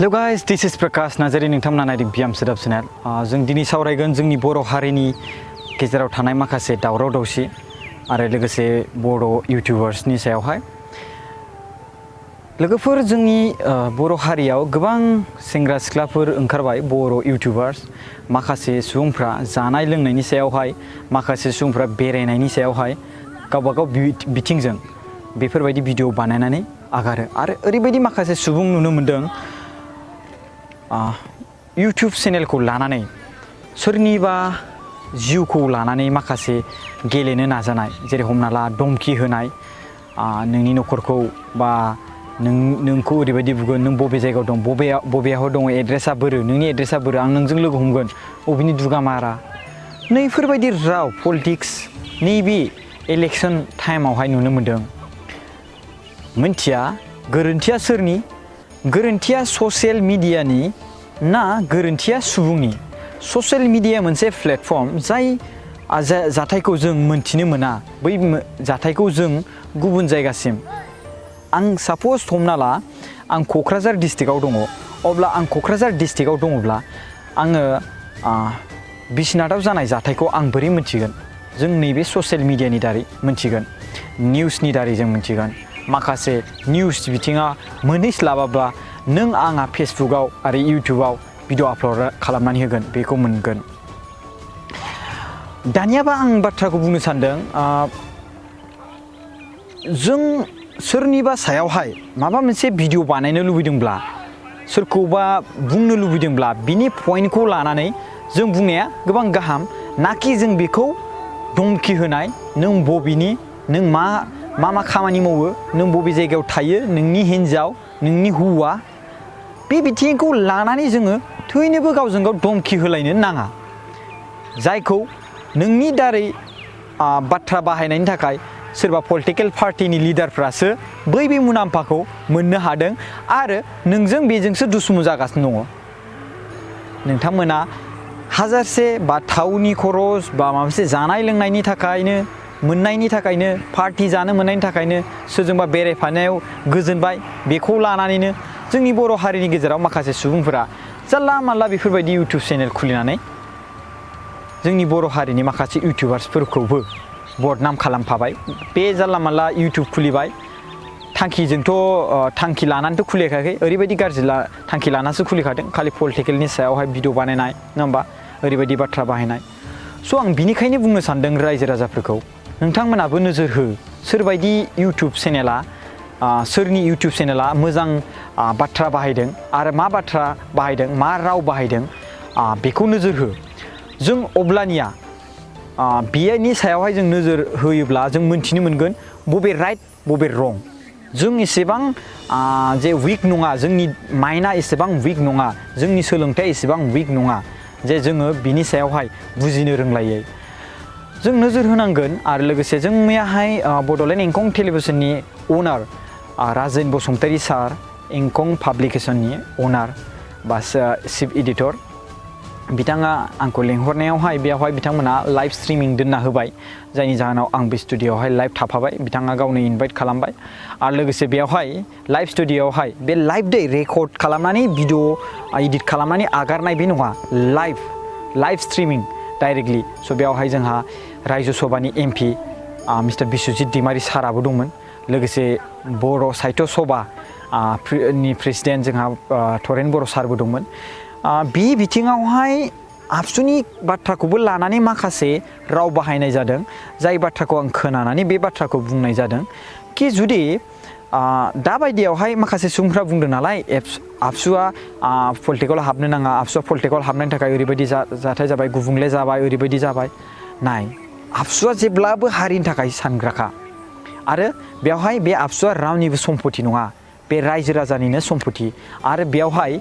Hello guys, this is Prakash Nazari नोंथांमोना नायदों बियाम सोदाब चेनेल। जों दिनै सावरायगोन जोंनि बर' हारिनि गेजेराव थानाय माखासे दावराव दावसि आरो लोगोसे बर' इउटिउबार्सनि सायावहाय। लोगोफोर जोंनि बर' हारियाव गोबां सेंग्रा सिख्लाफोर ओंखारबाय बर' इउटिउबार्स। माखासे सुबुंफ्रा जानाय लोंनायनि सायावहाय, माखासे सुबुंफ्रा बेरायनायनि सायावहाय गावबा गाव बिथिंजों बेफोरबायदि भिडिअ बानायनानै आगारो आरो ओरैबायदि माखासे सुबुं नुनो मोनदों यूट्यूब चेनेलखौ लानानै सोरनिबा जिउखौ लानानै माखासे गेलेनो नाजानाय, जेरै हमना ला धमकी होनाय, नोंनि नखरखौ बा नोंखौ ओरैबायदि बुगोन, नों बबे जायगायाव दं, बबेयाव दं, एड्रेसा बोरो, नोंनि एड्रेसा बोरो, आं नोंजों लोगो हमगोन, बबेनि दुगामारा, नैफोरबायदि राव पलिटिक्स नैबे इलेक्शन टाइमावहाय नुनो मोनदों। मिन्थिया गोरोन्थिया सोरनि? गोरोन्थिया ससियेल मिडियानि ना गोरोन्थिया सुबुंनि? ससियेल मिडिया मोनसे प्लेटफर्म जाय जाथायखौ जों मोनथिनो मोना, बै जाथायखौ जों गुबुन जायगासिम, आं साप'ज हमना ला आं क'क्राझार डिस्ट्रिक्टआव दङ, अब्ला आं क'क्राझार डिस्ट्रिक्टआव दङब्ला आङो बिश्वनाथआव जानाय जाथायखौ आं बोरै मोनथिगोन? जों नैबे ससियेल मिडियानि दारै मोनथिगोन, निउसनि दारै जों मोनथिगोन। माखासे निउस बिथिङा मोनहैस्लाबाब्ला नों आंहा फेसबुकआव आरो इउटिउबआव भिडिअ आपल'ड खालामनानै होगोन, बेखौ मोनगोन। दानियाबा आं बाथ्राखौ बुंनो सानदों, जों सोरनिबा सायावहाय माबा मोनसे भिडिअ बानायनो लुबैदोंब्ला, सोरखौबा बुंनो लुबैदोंब्ला बिनि पइन्टखौ लानानै जों बुंनाया गोबां गाहाम, नाखि जों बेखौ धमकी होनाय, नों बबेनि, नों मा खामानि मावो, नों बबे जायगायाव थायो, नोंनि हिन्जाव, नोंनि हौवा, बे बिथिंखौ लानानै जोङो थैनोबो गावजों गाव धमकी होलायनो नाङा। जायखौ नोंनि दारै बाथ्रा बाहायनायनि थाखाय सोरबा पलिटिकेल पार्टिनि लिडारफ्रासो बै मुलाम्फाखौ मोननो हादों आरो नोंजों बेजोंसो दुसुमु जागासिनो दङ। नोंथांमोना हाजारसे बा थावनि खरस बा माबा मोनसे जानाय लोंनायनि थाखायनो मोननायनि थाखायनो, पार्टि जानो मोननायनि थाखायनो सोरजोंबा बेरायफानायाव गोजोनबाय, बेखौ लानानैनो जोंनि बर' हारिनि गेजेराव माखासे सुबुंफोरा जानला मानला बेफोरबायदि इउटिउब चेनेल खुलिनानै जोंनि बर' हारिनि माखासे इउटिउबार्सफोरखौबो बदनाम खालामफाबाय। बे जानला मानला इउटिउब खुलिबाय, थांखि लानानैथ' खुलिखायाखै, ओरैबायदि गाज्रि थांखि लानानैसो खुलिखादों, खालि पलिटिकेलनि सायावहाय भिडिअ बानायनाय, नङा होमबा, ओरैबायदि बाथ्रा बाहायनाय। स' आं बिनिखायनो बुंनो सानदों रायजो राजाफोरखौ, नोंथांमोनाबो नोजोर हो, सोरबायदि इउटिउब चेनेला, सोरनि इउटिउब चेनेला मोजां बाथ्रा बाहायदों आरो मा बाथ्रा बाहायदों, मा राव बाहायदों, बेखौ नोजोर हो। जों अब्लानिया बेनि सायावहाय जों नोजोर होयोब्ला जों मोनथिनो मोनगोन बबे राइट बबे रं। जों एसेबां जे उइक नङा, जोंनि माइन्डआ एसेबां उइक नङा, जोंनि सोलोंथाइया एसेबां उइक नङा जे जोङो बिनि सायावहाय बुजिनो रोंलायै। जों नोजोर होनांगोन। आरो लोगोसे जों मैयाहाय बड'लेण्ड इंखं टेलिभिजननि अनार राजेन बसुमतारी सार, इंखं पाब्लिकेसननि अनार बा चिफ एडिटर, बिथाङा आंखौ लेंहरनायावहाय बेयावहाय बिथांमोना लाइभ स्ट्रिमिं दोनना होबाय, जायनि जाहोनाव आं बे स्टुडिअ'आवहाय लाइभ थाफाबाय। बिथाङा गावनो इनभाइट खालामबाय आरो लोगोसे बेयावहाय लाइभ स्टुडिअ'आवहाय बे लाइभ डे रेकर्ड खालामनानै भिडिअ एडिट खालामनानै आगारनाय बे नङा, लाइभ स्ट्रिमिं डाइरेक्टलि। स' बेयावहाय जोंहा रायजो सभानि एमपि मिस्टार बिस्वजित दैमारि साराबो दंमोन, लोगोसे बर' साहित्य सभा नि प्रेसिडेन्ट जोंहा थरेन बर' सारबो दंमोन। बे बिथिङावहाय आबसुनि बाथ्राखौबो लानानै माखासे राव बाहायनाय जादों, जाय बाथ्राखौ आं खोनानानै बे बाथ्राखौ बुंनाय जादों कि जुदि दाबायदियावहाय माखासे सुबुंफ्रा बुंदों नालाय आबसुआ पलिटिकेलाव हाबनो नाङा, आबसुआ पलिटिकेलाव हाबनायनि थाखाय ओरैबायदि जाथाय जाबाय, गुबुंले जाबाय, ओरैबायदि जाबाय। नाय, आबसुआ जेब्लाबो हारिनि थाखाय सानग्राखा आरो बेवहाय बे आबसुआ रावनिबो सम्पति नङा, बे रायजो राजानिनो सम्पति। आरो बेवहाय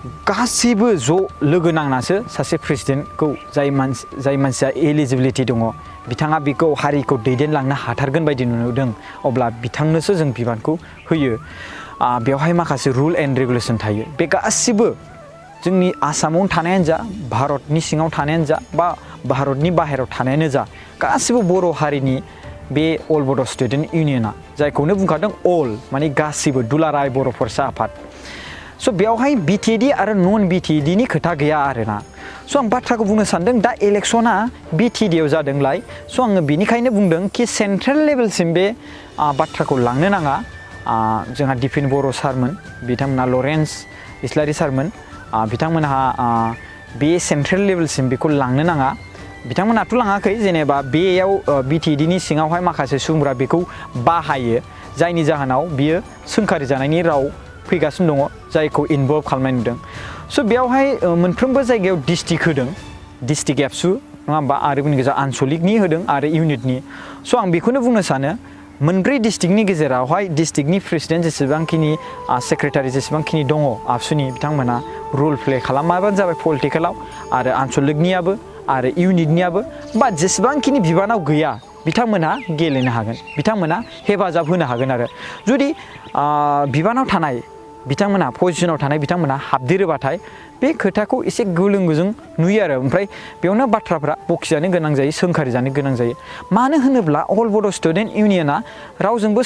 गासैबो ज' लोगो नांनासो सासे प्रेसिडेन्टखौ, जाय मानसिया एलिजिबिलिटि दङ, बिथाङा बेखौ हारिखौ दैदेनलांनो हाथारगोन बायदि नुदों, अब्ला बिथांनोसो जों बिबानखौ होयो। बेवहाय माखासे रुल एन्ड रेगुलेसन थायो। बे गासिबो जोंनि आसामावनो थानायानो जा, भारतनि सिङाव थानायानो जा, बा भारतनि बाहेरायाव थानायानो जा, गासिबो बर' हारिनि बे अल बड' स्टुडेन्ट इउनियना, जायखौनो बुंखादों अल माने गासिबो, दुलाराय बर' फरायसा आफाद। स' बेयावहाय BTED आरो नन BTED नि खोथा गैया आरोना स' आं बाथ्राखौ बुंनो सानदों दा इलेक्सना BTED आव जादोंलाय स' आङो बेनिखायनो बुंदों कि सेन्ट्रेल लेभेलसिम बे बाथ्राखौ लांनो नाङा जोंहा दिफेन बर' सारमोन बिथांमोना लरेन्स इस्लारि सारमोन बिथांमोनहा बे सेन्ट्रेल लेभेलसिम बेखौ लांनो नाङा बिथांमोनाथ' लाङाखै जेनेबा बेयाव BTED नि सिङावहाय माखासे सुबुंफोरा बेखौ बाहायो जायनि जाहोनाव बियो सोंखारि जानायनि राव फैगासिनो दङ जायखौ इनभल्भ खालामनाय नुदों स' बेयावहाय मोनफ्रोमबो जायगायाव डिस्ट्रिक्ट होदों डिस्ट्रिक्ट एबसु नङा होमबा आरो बेनि गेजेराव आनसलिकनि होदों आरो इउनिटनि स' आं बेखौनो बुंनो सानो मोनब्रै डिस्ट्रिक्टनि गेजेरावहाय डिस्ट्रिक्टनि प्रेसिडेन्ट जेसेबांखिनि सेक्रेटारि जेसेबांखिनि दङ आबसुनि बिथांमोना रल प्ले खालामाबानो जाबाय पलिटिकेलाव आरो आनसलिकनियाबो आरो इउनिटनियाबो बा जेसेबांखिनि बिबानाव गैया बिथांमोना गेलेनो हागोन बिथांमोना हेफाजाब होनो हागोन आरो जुदि बिबानाव थानाय बिथांमोना पजिशनाव थानाय बिथांमोना हाबदेरोबाथाय बे खोथाखौ एसे गोलों गोजों नुयो आरो ओमफ्राय बेयावनो बाथ्राफ्रा बखिजानो गोनां जायो सोंखारि जानो गोनां जायो मानो होनोब्ला अल बड' स्टुडेन्ट इउनियना रावजोंबो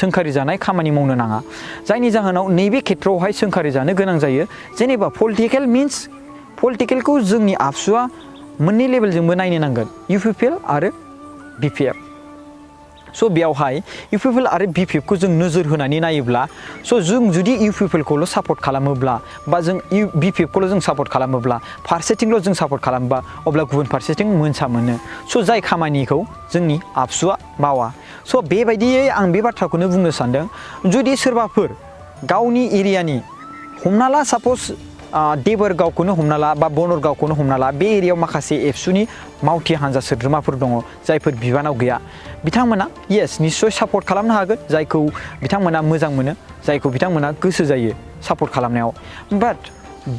सोंखारि जानाय खामानि मावनो नाङा जायनि जाहोनाव नैबे खेथ्रआवहाय सोंखारि जानो गोनां जायो जेनेबा पलिटिकेल मिन्स पलिटिकेलखौ जोंनि आबसुआ मोननै लेभेलजोंबो नायनो नांगोन UPPL आरो BPF स' बेयावहाय UPPL आरो BPF खौ जों नोजोर होनानै नायोब्ला स' जों जुदि UPPL खौल' सापर्ट खालामोब्ला बा जों BPF खौल' जों सापर्ट खालामोब्ला फारसेथिंल' जों सापर्ट खालामोबा अब्ला गुबुन फारसेथिं मोनसा मोनो स' जाय खामानिखौ जोंनि आबसुआ मावा स' बेबायदियै आं बे बाथ्राखौनो बुंनो सानदों जुदि सोरबाफोर गावनि एरियानि हमना ला साप'ज देबोरगावखौनो हमना ला बा बनरगावखौनो हमना ला बे एरियायाव माखासे एबसुनि मावथि हान्जा सोद्रोमाफोर दङ जायफोर बिबानाव गैया बिथांमोना येस निस्सय सापर्ट खालामनो हागोन जायखौ बिथांमोना मोजां मोनो जायखौ बिथांमोना गोसो जायो सापर्ट खालामनायाव बाट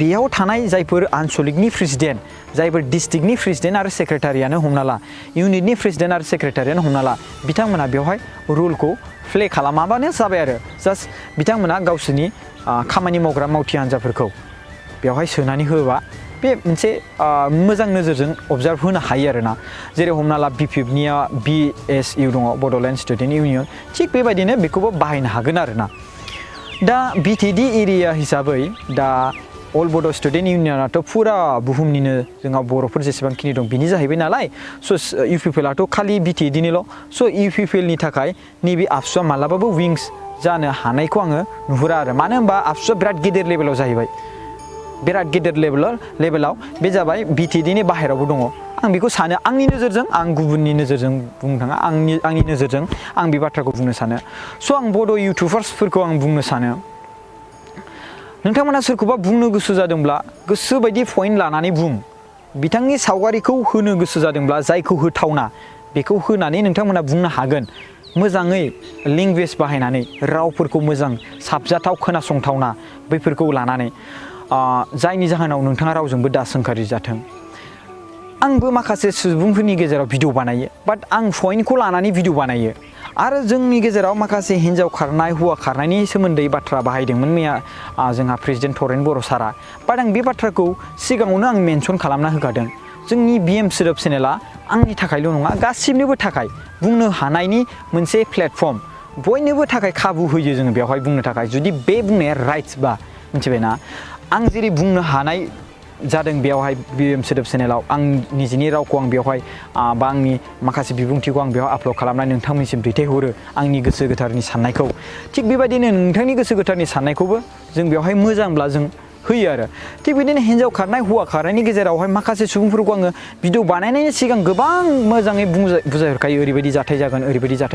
बेयाव थानाय जायफोर आनसलिकनि प्रेसिडेन्ट जायफोर डिस्ट्रिक्टनि प्रेसिडेन्ट आरो सेक्रेटारियानो हमना ला इउनिटनि प्रेसिडेन्ट आरो सेक्रेटारियानो हमना ला बिथांमोना बेवहाय रुलखौ प्ले खालामाबानो जाबाय आरो जास्ट बिथांमोना गावसोरनि खामानि मावग्रा मावथि हान्जाफोरखौ बेवहाय सोनानै होबा बे मोनसे मोजां नोजोरजों अबजार्भ होनो हायो आरोना जेरै हमना ला BPFनिया BSU दङ बड'लेण्ड स्टुडेन्ट इउनियन थिग बेबायदिनो बेखौबो बाहायनो हागोन आरोना दा BTED एरिया हिसाबै दा अल बड' स्टुडेन्ट इउनियनाथ' फुरा बुहुमनिनो जोंहा बर'फोर जेसेबांखिनि दं बिनि जाहैबाय नालाय स' UPPLआथ' खालि BTEDनिल' स' UPPLनि थाखाय नैबे आबसुआ मालाबाबो विंस जानो हानायखौ आङो नुहुरा आरो मानो होनबा आबसुआ बिराद गेदेर लेभेलाव जाहैबाय बिराद गेदेर लेभेलाव बे जाबाय BTEDनि बाहेरावबो दङ आं बेखौ सानो आंनि नोजोरजों आं गुबुननि नोजोरजों बुंनो थाङा आंनि नोजोरजों आं बे बाथ्राखौ बुंनो सानो स' आं बड' इउटुबार्सफोरखौ आं बुंनो सानो नोंथांमोना सोरखौबा बुंनो गोसो जादोंब्ला गोसो बायदि पइन्ट लानानै बुं बिथांनि सावगारिखौ होनो गोसो जादोंब्ला जायखौ होथावना बेखौ होनानै नोंथांमोना बुंनो हागोन मोजाङै लेंगुवेज बाहायनानै रावफोरखौ मोजां साबजाथाव खोनासंथावना बैफोरखौ लानानै जायनि जाहोनाव नोंथाङा रावजोंबो दा सोंखारि जाथों आंबो माखासे सुबुंफोरनि गेजेराव भिडिअ बानायो बाट आं पइन्टखौ लानानै भिडिअ बानायो आरो जोंनि गेजेराव माखासे हिन्जाव खारनाय हौवा खारनायनि सोमोन्दै बाथ्रा बाहायदोंमोन मैया जोंहा प्रेसिडेन्ट थरेन बर' सारा बाट आं बे बाथ्राखौ सिगाङावनो आं मेनसन खालामना होखादों जोंनि BM सोदोब चेनेला आंनि थाखायल' नङा गासिबनिबो थाखाय बुंनो हानायनि मोनसे प्लेटफर्म बयनोबो थाखाय खाबु होयो जोङो बेवहाय बुंनो थाखाय जुदि बे बुंनाया राइट्स बा मिथिबायना आं जेरै बुंनो हानाय जादों बेयावहाय BM सोदोब चेनेलाव आं निजेनि रावखौ आं बेवहाय बा आंनि माखासे बिबुंथिखौ आं बेवहाय आपल'ड खालामनानै नोंथांमोननिसिम दैथायहरो आंनि गोसो गोथारनि साननायखौ थिग बेबायदिनो नोंथांनि गोसो गोथारनि साननायखौबो जों बेवहाय मोजांब्ला जों होयो आरो थिग बिदिनो हिन्जाव खारनाय हौवा खारनायनि गेजेरावहाय माखासे सुबुंफोरखौ आङो भिडिअ बानायनायनि सिगां गोबां मोजाङै बुजायहरखायो ओरैबायदि जाथाय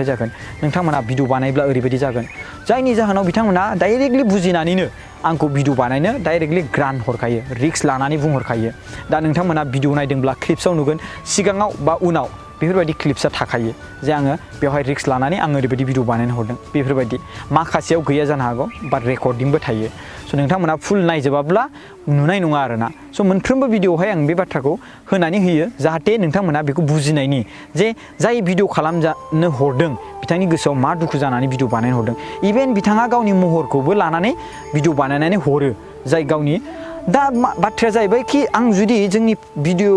जागोन नोंथांमोना भिडिअ बानायब्ला ओरैबायदि जागोन जायनि जाहोनाव बिथांमोना डाइरेक्टलि बुजिनानैनो आंखौ भिडिअ बानायनो डाइरेक्टलि ग्रान्ट हरखायो रिक्स लानानै बुंहरखायो दा नोंथांमोना भिडिअ नायदोंब्ला क्लिप्सआव नुगोन सिगाङाव बा उनाव बेफोरबायदि क्लिप्सआ थाखायो जे आङो बेवहाय रिक्स लानानै आं ओरैबायदि भिडिअ बानायनो हरदों बेफोरबायदि माखासेयाव गैया जानो हागौ बाट रेकर्डिंबो थायो स' नोंथांमोना फुल नायजोबाब्ला नुनाय नङा आरोना स' मोनफ्रोमबो भिडिअआवहाय आं बे बाथ्राखौ होनानै होयो जाहाथे नोंथांमोना बेखौ बुजिनायनि जे जाय भिडिअ खालामजानो हरदों बिथांनि गोसोआव मा दुखु जानानै भिडिअ बानायनो हरदों इभेन बिथाङा गावनि महरखौबो लानानै भिडिअ बानायनानै हरो जाय गावनि दा बाथ्राया जाहैबाय कि आं जुदि जोंनि भिडिअ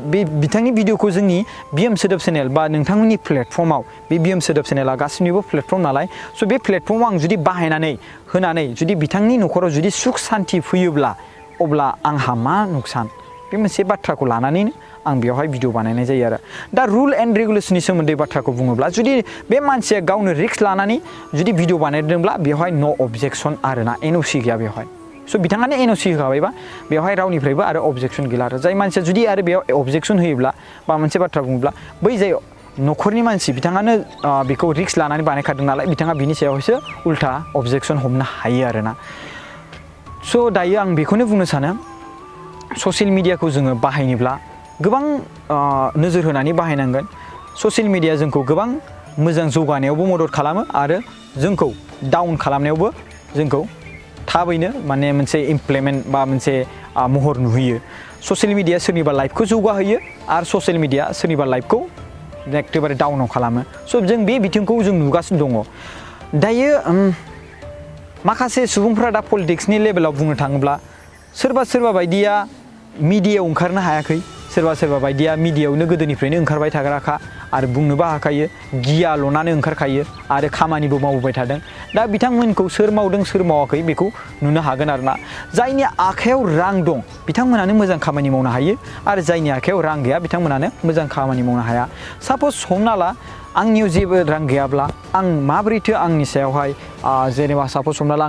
बे बिथांनि भिडिअखौ जोंनि बिएम सोदोब चेनेल बा नोंथांमोननि प्लेटफर्माव बे बिएम सोदोब चेनेला गासिनिबो प्लेटफर्म नालाय स' बे प्लेटफर्माव आं जुदि बाहायनानै होनानै जुदि बिथांनि न'खराव जुदि सुख सान्ति फैयोब्ला अब्ला आंहा मा नुकसान बे मोनसे बाथ्राखौ लानानैनो आं बेवहाय भिडिअ बानायनाय जायो आरो दा रुल एन्ड रेगुलेसननि सोमोन्दै बाथ्राखौ बुङोब्ला जुदि बे मानसिया गावनो रिस्क लानानै जुदि भिडिअ बानायदोंब्ला बेवहाय नो अबजेक्सन आरोना एनअसि गैया बेवहाय स' बिथाङानो एनअसि होखाबायबा बेवहाय रावनिफ्रायबो आरो अबजेक्सन गैला आरो जाय मानसिया जुदि आरो बेयाव अबजेक्सन होयोब्ला बा मोनसे बाथ्रा बुङोब्ला बै जाय न'खरनि मानसि बिथाङानो बेखौ रिस्क लानानै बानायखादों नालाय बिथाङा बिनि सायावसो उल्था अबजेक्सन हमनो हायो आरोना स' दायो आं बेखौनो बुंनो सानो ससियेल मिडियाखौ जोङो बाहायनोब्ला गोबां नोजोर होनानै बाहायनांगोन ससियेल मिडिया जोंखौ गोबां मोजां जौगानायावबो मदद खालामो आरो जोंखौ डाउन खालामनायावबो जोंखौ थाबैनो माने मोनसे इमप्लिमेन्ट बा मोनसे महर नुहैयो ससियेल मिडिया सोरनिबा लाइफखौ जौगाहोयो आरो ससियेल मिडिया सोरनिबा लाइफखौ एखेबारे डाउनाव खालामो स' जों बे बिथिंखौ जों नुगासिनो दङ दायो माखासे सुबुंफ्रा दा पलिटिक्सनि लेभेलाव बुंनो थाङोब्ला सोरबा बायदिया मिडियायाव ओंखारनो हायाखै सोरबा बायदिया मिडियायावनो गोदोनिफ्रायनो ओंखारबाय थाग्राखा आरो बुंनोबो हाखायो गियाल'नानै ओंखारखायो आरो खामानिबो मावबोबाय थादों दा बिथांमोनखौ सोर मावदों सोर मावाखै बेखौ नुनो हागोन आरोना जायनि आखायाव रां दं बिथांमोनानो मोजां खामानि मावनो हायो आरो जायनि आखायाव रां गैया बिथांमोनानो मोजां खामानि मावनो हाया साप'ज हमना ला आंनियाव जेबो रां गैयाब्ला आं माबोरैथो आंनि सायावहाय जेनेबा साप'ज हमना ला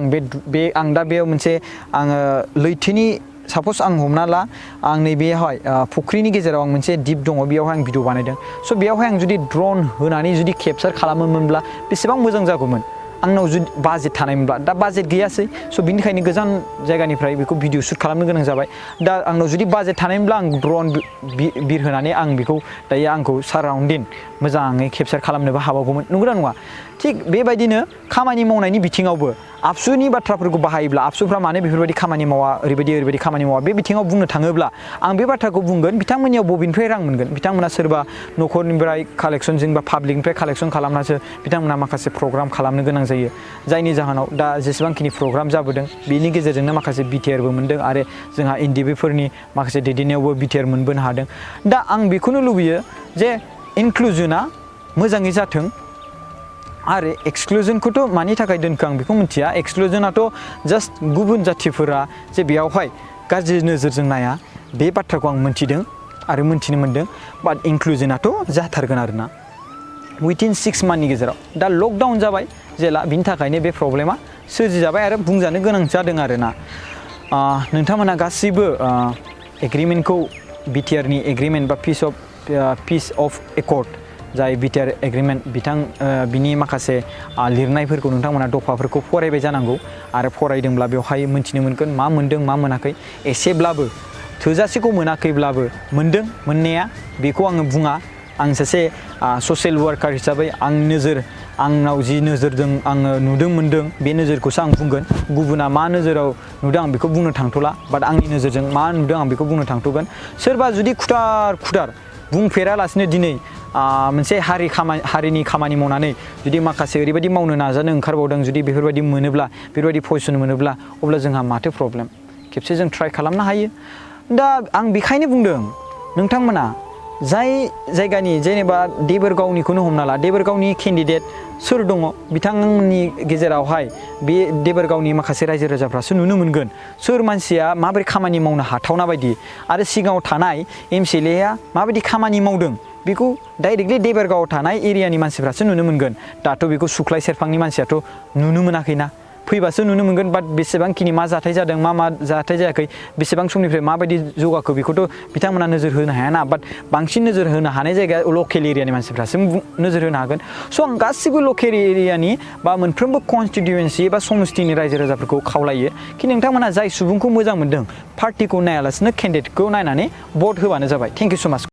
आं दा बेयाव मोनसे आङो लैथोनि साप'ज आं हमना ला आं नैबेयावहाय फुख्रिनि गेजेराव आं मोनसे दिप दङ बेयावहाय आं भिडिअ बानायदों स' बेयावहाय आं जुदि ड्रन होनानै जुदि केपचार खालामोमोनब्ला बेसेबां मोजां जागौमोन आंनाव जुदि बाजेट थानायमोनब्ला दा बाजेट गैयासै स' बिनिखायनो गोजान जायगानिफ्राय बेखौ भिडिअ शुट खालामनो गोनां जाबाय दा आंनाव जुदि बाजेट थानायमोनब्ला आं ड्रन बिरहोनानै आं बेखौ दायो आंखौ साराउन्डिं मोजाङै केपचार खालामनोबो हाबावगौमोन नंगौना नङा थिग बेबायदिनो खामानि मावनायनि बिथिङावबो आबसुनि बाथ्राफोरखौ बाहायोब्ला आबसुफ्रा मानो बेफोरबायदि खामानि मावा ओरैबायदि खामानि मावा बे बिथिङाव बुंनो थाङोब्ला आं बे बाथ्राखौ बुंगोन बिथांमोननियाव बबेनिफ्राय रां मोनगोन बिथांमोना सोरबा न'खरनिफ्राय कालेक्सनजों बा पाब्लिकनिफ्राय कालेक्सन खालामनासो बिथांमोना माखासे प्रग्राम खालामनो गोनां जायो जायनि जाहोनाव दा जेसेबांखिनि प्रग्राम जाबोदों बेनि गेजेरजोंनो माखासे बिटिआरबो मोनदों आरो जोंहा एनडिबिफोरनि माखासे दैदेननायावबो बिटिआर मोनबोनो हादों दा आं बेखौनो लुबैयो जे इनक्लुजनआ मोजाङै जाथों आरो एक्सक्लुजनखौथ' मानि थाखाय दोनखो आं बेखौ मिथिया एक्सक्लुजनाथ' जास्ट गुबुन जाथिफोरा जे बेयावहाय गाज्रि नोजोरजों नाया बे बाथ्राखौ आं मिथिदों आरो मिथिनो मोनदों बाट इनक्लुजनाथ' जाथारगोन आरोना उइथिन 6 मान्थनि गेजेराव दा लकडाउन जाबाय जेला बिनि थाखायनो बे प्रब्लेमा सोरजिजाबाय आरो बुंजानो गोनां जादों आरोना नोंथांमोना गासैबो एग्रिमेन्टखौ बिटिआरनि एग्रिमेन्ट बा पिस अफ एकर्ड जाय बिटिआर एग्रिमेन्ट बिनि माखासे लिरनायफोरखौ नोंथांमोना दफाफोरखौ फरायबाय जानांगौ आरो फरायदोंब्ला बेवहाय मिन्थिनो मोनगोन मा मोन्दों मा मोनाखै एसेब्लाबो थोजासेखौ मोनाखैब्लाबो मोन्दों मोननाया बेखौ आङो बुङा आं सासे ससियेल वार्कार हिसाबै आंनाव जि नोजोरजों आङो नुदों मोन्दों बे नोजोरखौसो आं बुंगोन गुबुना मा नोजोराव नुदों आं बेखौ बुंनो थांथ'ला बाट आंनि नोजोरजों मा नुदों आं बेखौ बुंनो थांथ'गोन सोरबा जुदि खुथार बुंफेरालासिनो दिनै मोनसे हारिनि खामानि मावनानै जुदि माखासे ओरैबायदि मावनो नाजानो ओंखारबावदों जुदि बेफोरबायदि मोनोब्ला बेफोरबायदि पजिसन मोनोब्ला अब्ला जोंहा माथो प्रब्लेम खेबसे जों ट्राइ खालामनो हायो दा आं बेखायनो बुंदों नोंथांमोना जाय जायगानि जेनेबा देबोरगावनिखौनो हमना ला देबोरगावनि केन्डिडेट सोर दङ बिथांमोननि गेजेरावहाय बे देबोरगावनि माखासे रायजो राजाफ्रासो नुनो मोनगोन सोर मानसिया माबोरै खामानि मावनो हाथावना बायदि आरो सिगाङाव थानाय एमसिएलएआ माबायदि खामानि मावदों बेखौ डाइरेक्टलि देबोरगावआव थानाय एरियानि मानसिफ्रासो नुनो मोनगोन दाथ' बेखौ सुख्लाय सेरफांनि मानसियाथ' नुनो मोनाखैना फैबासो नुनो मोनगोन बाट बेसेबांखिनि मा जाथाय जादों मा जाथाय जायाखै बेसेबां समनिफ्राय माबायदि जौगाखो बेखौथ' बिथांमोना नोजोर होनो हायाना बाट बांसिन नोजोर होनो हानाय जायगाया लकेल एरियानि मानसिफ्रासो नोजोर होनो हागोन स' आं गासिबो लकेल एरियानि बा मोनफ्रोमबो कनस्टिटिउयेन्सि बा समस्तिनि रायजो राजाफोरखौ खावलायो कि नोंथांमोना जाय सुबुंखौ मोजां मोनदों पार्टिखौ नायालासिनो केन्डिडेटखौ नायनानै भट होबानो जाबाय थेंक इउ स' माच